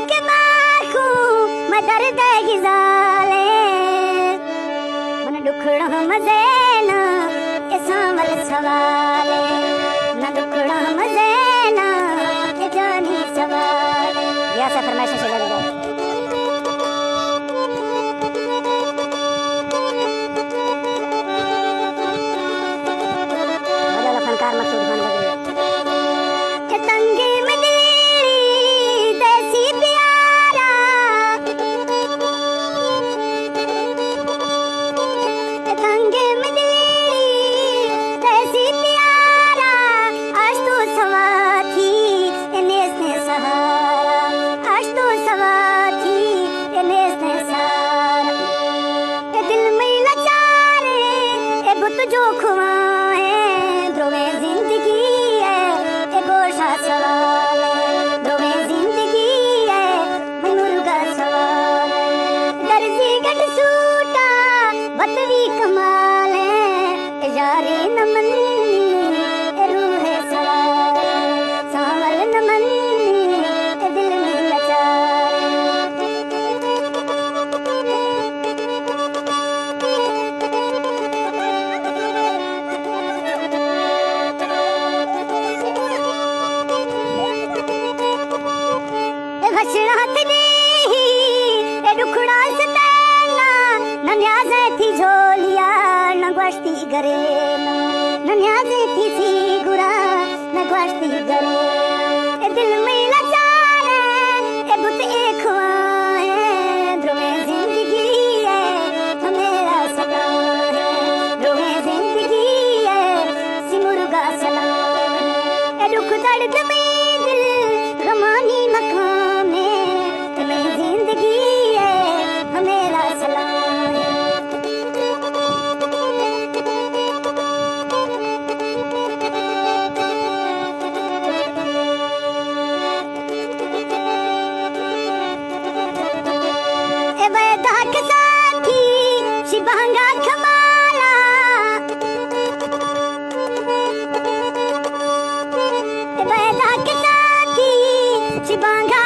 کہ ماکو مدر دے گزالے، من ڈکھڑا مزینا، اے سانول سوالے، نہ ڈکھڑا مزینا، اے جانی سوالے۔ یا سا فرمائش شجن دے۔ واجہ فنکار مقصود خان بگلی۔ کہ تنگیں مدلی دیسی پیارا، کہ تنگیں مدلی دیسی پیارا، اش تو سوا تھی، اے نیست سہارا، اش تو سوا تھی، اے نیست سہارا۔ اے دل مئی لچارے، اے بت جو کھوائے، درویں زندگی اے، اے گوشا سوال اے، درویں زندگی اے، مئی مرگا سوال اے۔ درزی گٹ سوٹا، بتوی کمال اے، اے یاری نہ منی، اے روح سوال اے۔ سانول نہ منی، اے دل مئی لچارے۔ اے وشنا تئی، اے ڈکھڑا ستینا، نہ نیازے تھی جھولیا، نہ گوشتی گرینا، نہ نیازے تھی سیگورا، نہ گوشتی گرے۔ اے دل مئی لچارے، اے بت اے کھوائے، درویں زندگی اے، ہمیرا سلام اے، درویں زندگی اے، سی مرگا سلام اے۔ اے ڈکھ درد مئی دل، غمانی مقام اے، تئی زندگی اے، ہمیرا سلام اے۔ اے وعدہ کہ ساتھی شی بانگا کمالا، اے وعدہ کہ ساتھی شی بانگا